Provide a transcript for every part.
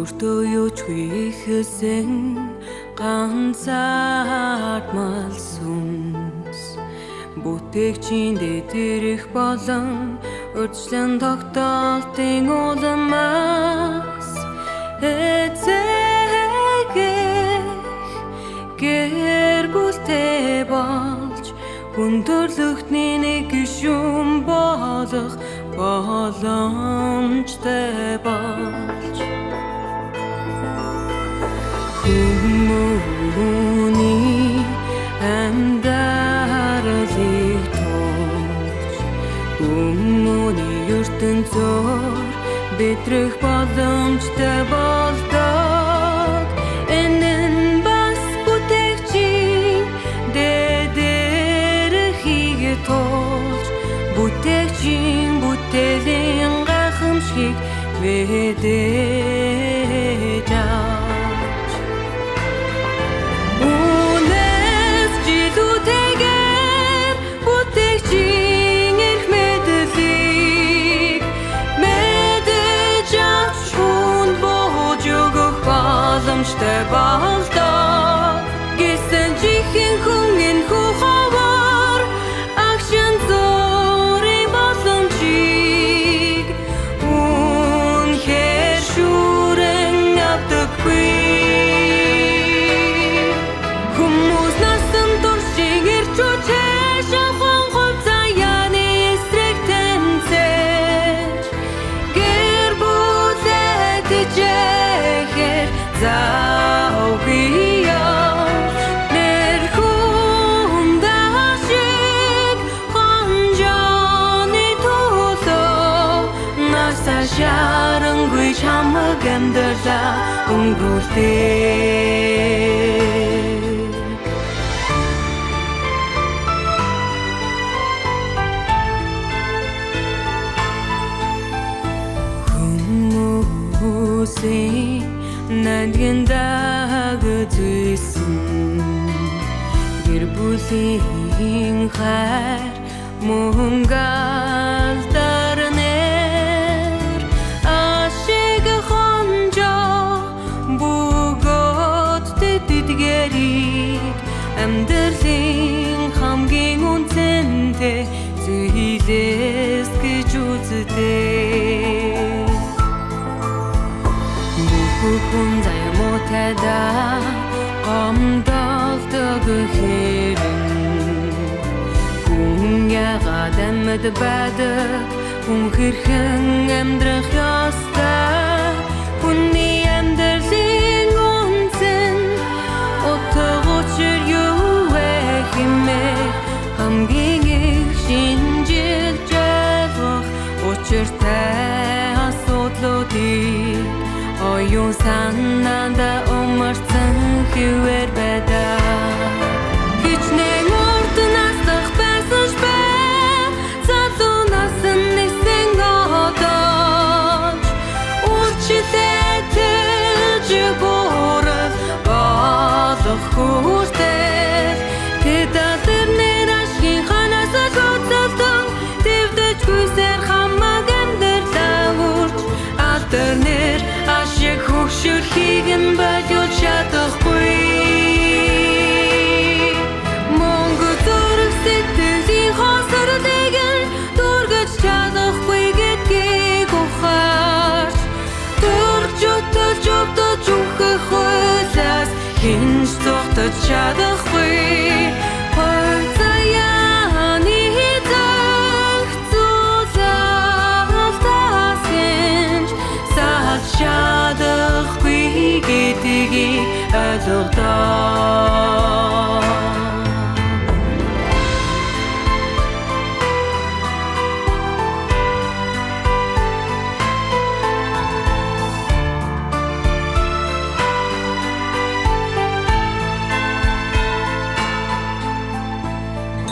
Өөртөө юучгүй ихэлсэн ганцаардмал сүнс бүтээгчийн дэд ирэх болон урьдчилан тогтоолтын улмаас эцэг гэр бүлтэй болж хүн төрлөختний нэг гишүүн болох боломжтой болж хүмүүний амьдралыг туулж хүмүүний ертөнцөөр бидрэх боломжтой болдог. Энэ нь бас бүтээгчийн дэд эрхийг туулж бүтээгчийн бүтээлийн гайхамшигыг мэдээж авч үнээс жилүүтэйгээр бүтээгчийн эрх мэдлийг мэдэж авч хүнд бууж өгөх боломжтой болдог. Гэсэн жихэн хүн энэхүү ховор агшин зуурын боломжийг үнэхээр шүүрэн авдаггүй. Хүмүүс насан туршийн эрч хүчээ шавхан хувьцааны эсрэг тэмцээж гэр бүлээ тэжээхээр завгүй явж нэр хүнд ашиг хонжооны төлөө насаа шарангүй чамаг амьдралаа өнгөрүүлдэг. Хүмүүсийн нандин дагажсэн гэр бүлийн хайр мөнгө алдар нэр ашиг хонжоо бөгөөд тэдгэрийг амьдралын хамгийн үнцэнтэй зүйлээс гэж үздэг. Бүх хүн заяа гомдолдог хэрэн хүн яагаад амьд байдаг, хүн хэрхэн амьдрах ёстой, хүний амьдралын үнц нь утга учир юу вэ хэмээх хамгийн их шинжилж ойлгох учиртай асуудлуудыг оюун санаанд умарсан хэвээр байдаг. Хичнээн урт наслах байсан ч бай, залуу нас нь нисэн одооч үйлчлэлтэй буурал болох хүртэл тэд алдар нэр ашгийн ханаас гоцолдон твдэж гүйсээр хамаг амьдралаа үрж алдар нэр ашиг хөгшөрхийг нь болиулж чадахгүй. Мөнгө зүрх сэтгэлийн хоосорлыг нь дүүргэж чадахгүй гэдгийг ухаарч төрж өтөлж өвдөж үхэх хуулиас хэн ч зугтаж чадахгүй. Хувьцааны зохицуулалтаас хэн ч салж чадахгүй гэдгийг ойлгодоо.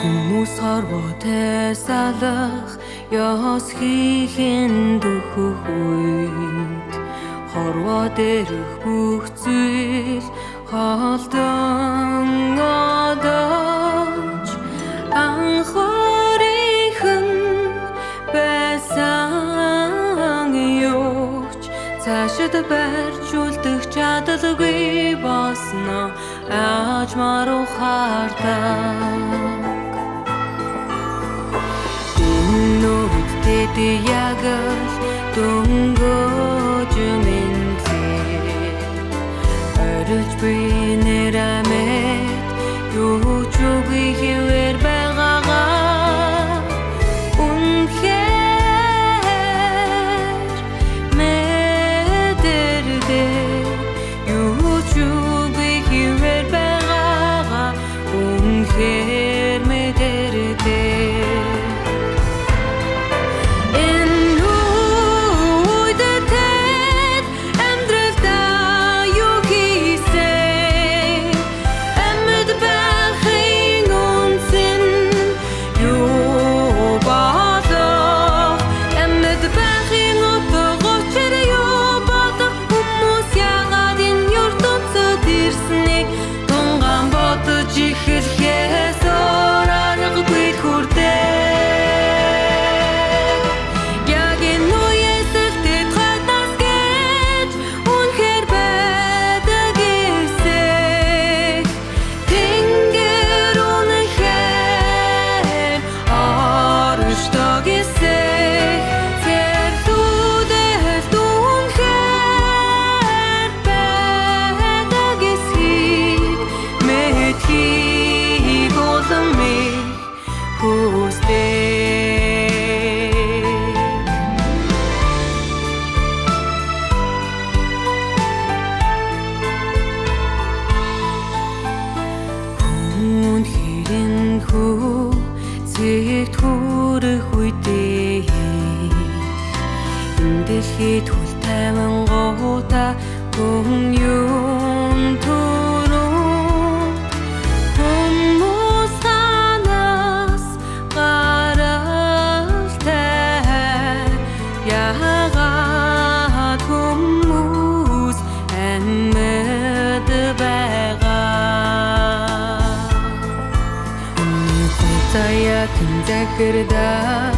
Хүмүүс хорвоотой салах ёс хийх нь дөхөх үед хорвоо дээрх бүх зүйл холдон одооч анх өөрийнх нь байсан юуч Цаашид барьж үлдэх чадалгүй босно аажмаар ухаардаг. Энэ үед тэд яг л дөнгөж мэдлээ. Орилж би нэр амет юу ч үгүй хэвээр байгаагаа үнэхээр мэдэрдэг. Юу ч үгүй хэвээр байгаагаа үнэхээр мэдэрдэг. Энэ үед тэд амьдралдаа юу хийсэн? Амьд байхын үнсэн юу болох? Амьд байхын утга учир юу болох? Хүмүүс яагаад энэ ертөнцөд ирснийг тунгаан бодож эхлэхээс өөр аргагүй хүрдэг. Яг энэ үеэс л тэд хатаас гэж үнэхээр байдаг эсэх. Тэнгэр үнэхээр оршдог эсэх. Цэрлүүдэлд үнэхээр байдаг эсхийг мэдхийг улам их хүсдэг. Үнэхээр энэхүү цэгт хүрэх үедээ энэ дэлхийд хөл тавингуудаа хүн юм төрөн хүмүүс танаас гаралтай. Яагаад хүмүүс амьд байгаа? Хүний хугацаа хэн захирдаа,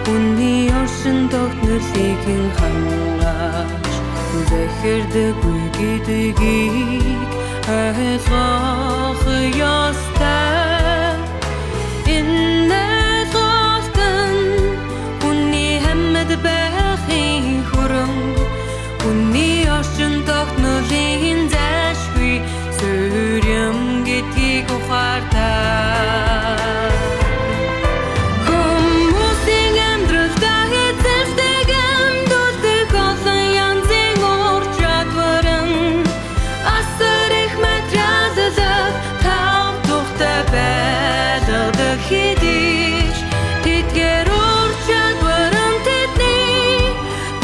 хүний оршин тогтнолыг хэн хангаж захирдаггүй гэдгийг ойлгох ёстой. Энэ ойлголт нь хүний амьд байхын хөрөнгө, хүний оршин тогтнолын зайлшгүй суурь юм гэдгийг ухаардаг. Хүмүүсийн амьдралдаа эзэлдэг амьдуулдаг олон янзын ур чадвар нь асар их материаллах тав тухтай байлгадаг хэдий ч тэдгээр ур чадвар нь тэдний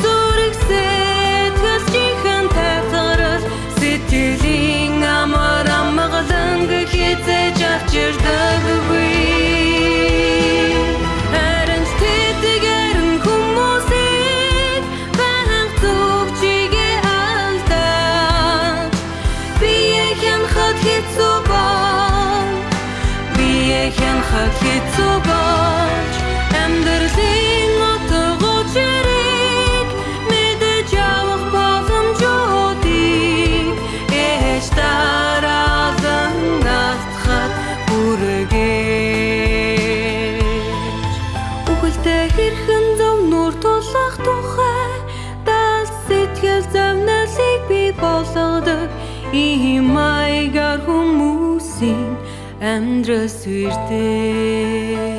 зүрх сэтгэл жинхэнэ тайлгарал сэтгэлийн амар амгаланг хэзээ ч авчирдаггүй. Харин ч тэдгээр нь хүмүүсийг байнга зүг чигээ алдаж бие хянахад хэцүү бол бие хянахад хэцүү болж амьдралын утга учирыг мэдэж авах боломжуудыг ээж дараалан алдахад хүргэж. Үхэлтэй хэрхэн зөв нүүр тулах тухай дал сэтгэл зовнилыг бий болгодог ийм маягаар хүмүүсийн амьдрал сүйрдэг.